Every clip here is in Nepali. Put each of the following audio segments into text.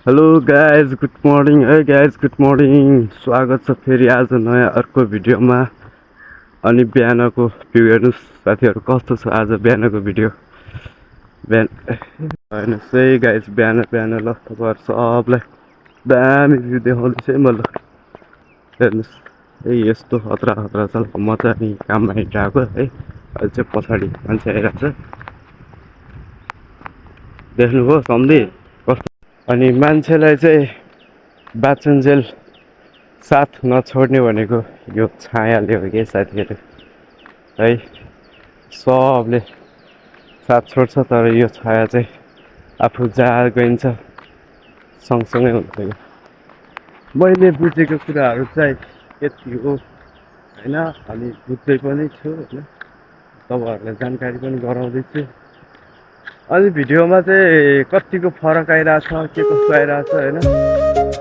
हेलो गाइज गुड मर्निङ है गाइज गुड मर्निङ स्वागत छ फेरि आज नयाँ अर्को भिडियोमा। अनि बिहानको भ्यू हेर्नुहोस् साथीहरू कस्तो छ आज बिहानको भिडियो। बिहान हेर्नुहोस् है गाइज बिहान बिहान ल तपाईँहरू सबलाई दामी भ्यू देखाउँदैछ है म ल हेर्नुहोस् है यस्तो खतरा खतरा छ म चाहिँ काममा हिँडिरहेको है। अहिले चाहिँ पछाडि मान्छे आइरहेको छ देख्नुभयो सम्धि कस्तो। अनि मान्छेलाई चाहिँ बाँचुन्जेल साथ नछोड्ने भनेको यो छायाले हो कि साथीहरू है। सबले साथ छोड्छ तर यो छाया चाहिँ आफू जहाँ गइन्छ सँगसँगै हुन्छ कि। मैले बुझेको कुराहरू चाहिँ यति हो होइन। अनि बुझ्दै पनि छु होइन, तपाईँहरूलाई जानकारी पनि गराउँदैछु। अनि भिडियोमा चाहिँ कतिको फरक आइरहेछ के कस्तो आइरहेछ होइन।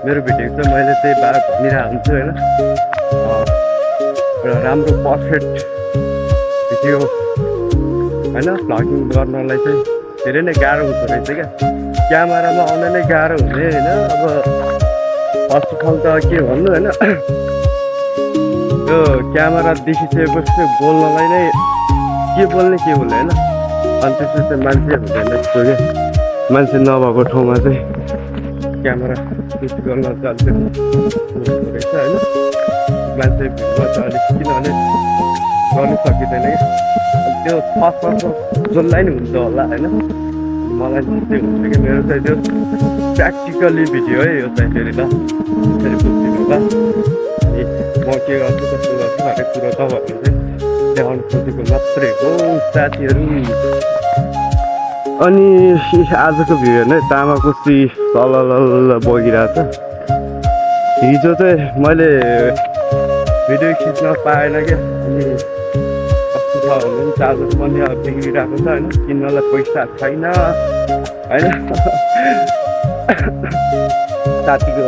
मेरो भिडियो चाहिँ मैले त्यही बार भनिरहेको हुन्छु होइन। एउटा राम्रो पर्फेक्ट भिडियो होइन भ्लगिङ गर्नलाई चाहिँ धेरै नै गाह्रो हुँदो रहेछ क्या। क्यामेरामा आउन नै गाह्रो हुने होइन। अब फर्स्ट अफ अल त के भन्नु होइन, यो क्यामेरा देखिसकेपछि बोल्नलाई नै के बोल्ने होइन। अनि त्यसपछि चाहिँ मान्छे हुँदैन जस्तो क्या। मान्छे नभएको ठाउँमा चाहिँ क्यामेरा सुट गर्न जान्छ रहेछ होइन। मान्छे भिडमा चाहिँ अलिक किनभने गर्नु सकिँदैन क्या। त्यो फर्स्ट जसलाई नि हुन्छ होला होइन। मलाई चाहिँ त्यो हुन्छ कि मेरो चाहिँ त्यो प्र्याक्टिकली भिडियो है यो चाहिँ फेरि ल फेरि बुझिदिनु होला। अनि म के गर्छु कस्तो गर्छु भन्ने कुरो तपाईँहरूले चाहिँ देखाउनु खोजेको मात्रै हो साथीहरू। अनि आजको भ्यू हेर्नु है तामाकोसी तल बगिरहेछ। हिजो चाहिँ मैले भिडियो खिच्न पाएन क्या। अनि कस्तो छ भने चार्जर पनि अब बिग्रिरहेको छ होइन। किन्नलाई पैसा छैन होइन। साथीको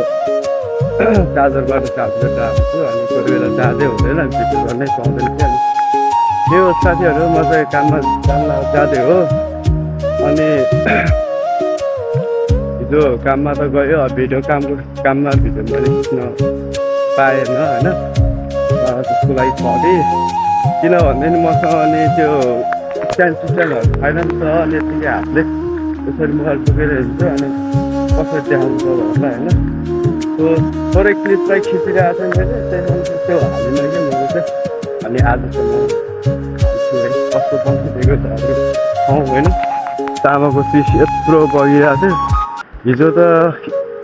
चार्जरबाट चार्ज गरेर आएको छु। अनि कोही बेला चार्जै हुँदैन भिडियो गर्नै पाउँदैन क्या। त्यो साथीहरू म चाहिँ काममा जाँदै हो। अनि हिजो काममा त गयो भिडियो काममा भिडियो मैले खिच्न पाएन होइन। त्यसको लागि सरी किनभने नि मसँग अनि त्यो स्ट्यान्ड सिस्टमहरू छैन नि त। अनि यतिकै हातले त्यसरी मोबाइल बोकेर हिँड्छु अनि कसरी देखाउँछ होला होइन। त्यो थोरै क्लिप चाहिँ खिचिरहेको थिएँ मैले त्यही त्यो हालिनँ क्या मैले चाहिँ। अनि आजसम्म कस्तो बसिदिएको छ अरू ठाउँ होइन। तामाको चिस यत्रो बगिरहेको थियो हिजो त।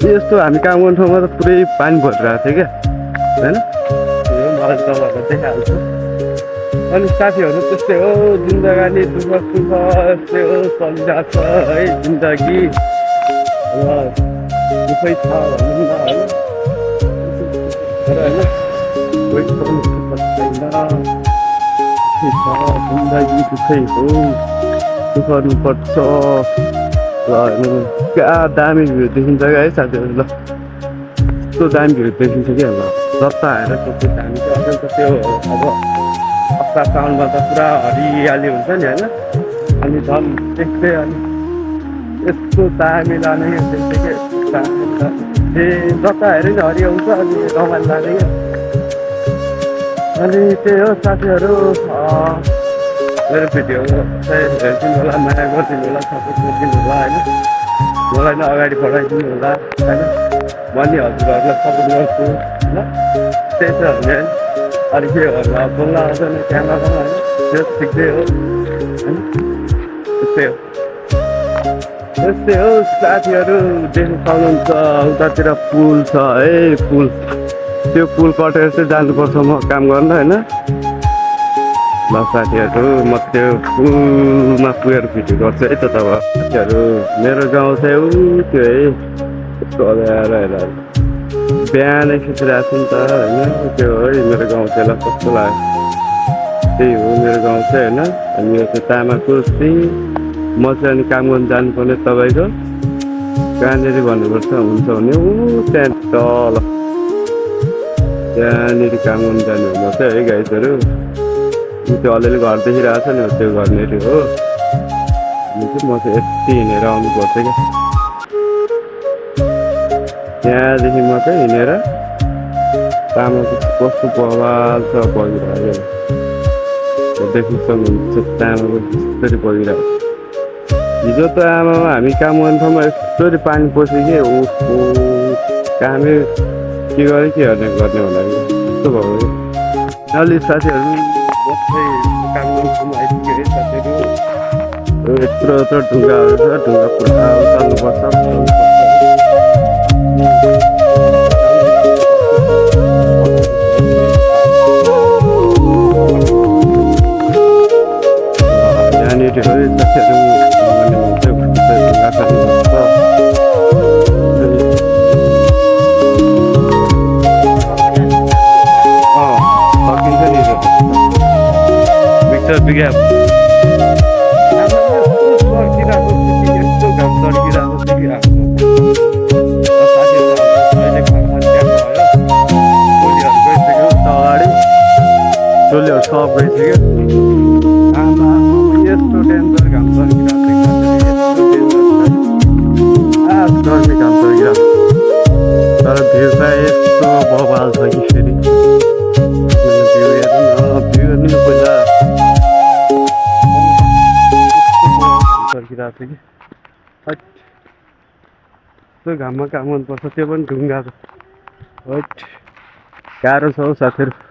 यस्तो हामी काम गर्ने ठाउँमा त पुरै पानी भरिरहेको थियो क्या होइन। यो मलाई तपाईँहरूलाई देखाइहाल्छु। अनि साथीहरू त्यस्तै हो जिन्दगानी दुःख सुख यस्तै हो चलिरहेको छ है जिन्दगी। अब दुःखै छ भनौँ न होइन। तर होइन कोही पनि सुख छैन, जिन्दगी दुःखै हो गर्नुपर्छ ल हेर्नु क्या दामी भ्यू देखिन्छ क्या है साथीहरू ल। यस्तो दामी भ्यू देखिन्छ क्या ल जता हेर त्यस्तो दामी चाहिँ अझै त त्यो अब असार साउनमा त पुरा हरियाली हुन्छ नि होइन। अनि झन् देख्दै अनि यस्तो दामी लाने देख्दै क्या ए जता हेऱ्यो नि हरियो हुन्छ अनि रमाइलो लाने क्या। अनि त्यही हो साथीहरू मेरो भिडियो चाहिँ हेरिदिनु होला, माया गरिदिनु होला, सपोर्ट गरिदिनु होला होइन। मलाई नै अगाडि बढाइदिनु होला होइन। म नि हजुरहरूलाई सपोर्ट गर्छु होइन। त्यही छ भने अलिक के गर्नु अब बोल्न आउँदैन क्यामेरामा होइन। त्यो ठिकै हो होइन। त्यस्तै हो साथीहरू देख्नु सक्नुहुन्छ उतातिर पुल छ है। पुल त्यो पुल कटेर चाहिँ जानुपर्छ म काम गर्न होइन। ल साथीहरू म त्यो पुलमा पुगेर भिडियो गर्छु है त तपाईँ साथीहरू। मेरो गाउँ चाहिँ त्यो है हेर बिहानै खिचिरहेको छु नि त होइन। त्यो है मेरो गाउँ चाहिँ ल कस्तो लाग्यो त्यही हो मेरो गाउँ चाहिँ होइन। अनि यो चाहिँ तामाकोसी म चाहिँ अनि काम गर्नु जानुपर्ने तपाईँको कहाँनिर भन्नुपर्छ हुन्छ भने त्यहाँ तल त्यहाँनिर काम गर्नु जानु हुँदो है गाइजहरू। त्यो अलिअलि घर देखिरहेको छ नि त्यो घरनिर हो। अनि चाहिँ म चाहिँ यति हिँडेर आउनुपर्छ क्या। यहाँदेखि मात्रै हिँडेर तामाको कस्तो बवाल छ बगिरहेको देख्न सक्नुहुन्छ तामाको कसरी बगिरहेको हिजो त आमामा हामी काम गर्ने ठाउँमा यस्तरी पानी पस्यो कि ओहो कामै के गरेँ के गर्ने भन्दाखेरि कस्तो भयो अलि साथीहरू बस्दै काम गर्ने ठाउँमा आइपुग्यो है साथीहरू यत्रो यत्रो ढुङ्गाहरू छ ढुङ्गा पुरा उचाल्नुपर्छ यहाँनिर है साथीहरू ढुङ्गा खानुपर्छ सकिन्छ नि मिक्सर बिगा यस्तो घाम तड्किरहेको छ कि अहिले खाना भयो टोलीहरू गइसक्यो अगाडि टोलीहरू सब गइसक्यो आमा यस्तो डेन्जर घाम तड्किरहेको छ घाम तड्किरहेको तर भिउ त यस्तो बवाल छ कि फेरि भिउ हेर्नु पहिला तड्किरहेको थियो कि यस्तो घाममा काम गर्नुपर्छ त्यो पनि ढुङ्गाको हट गाह्रो छ हौ साथीहरू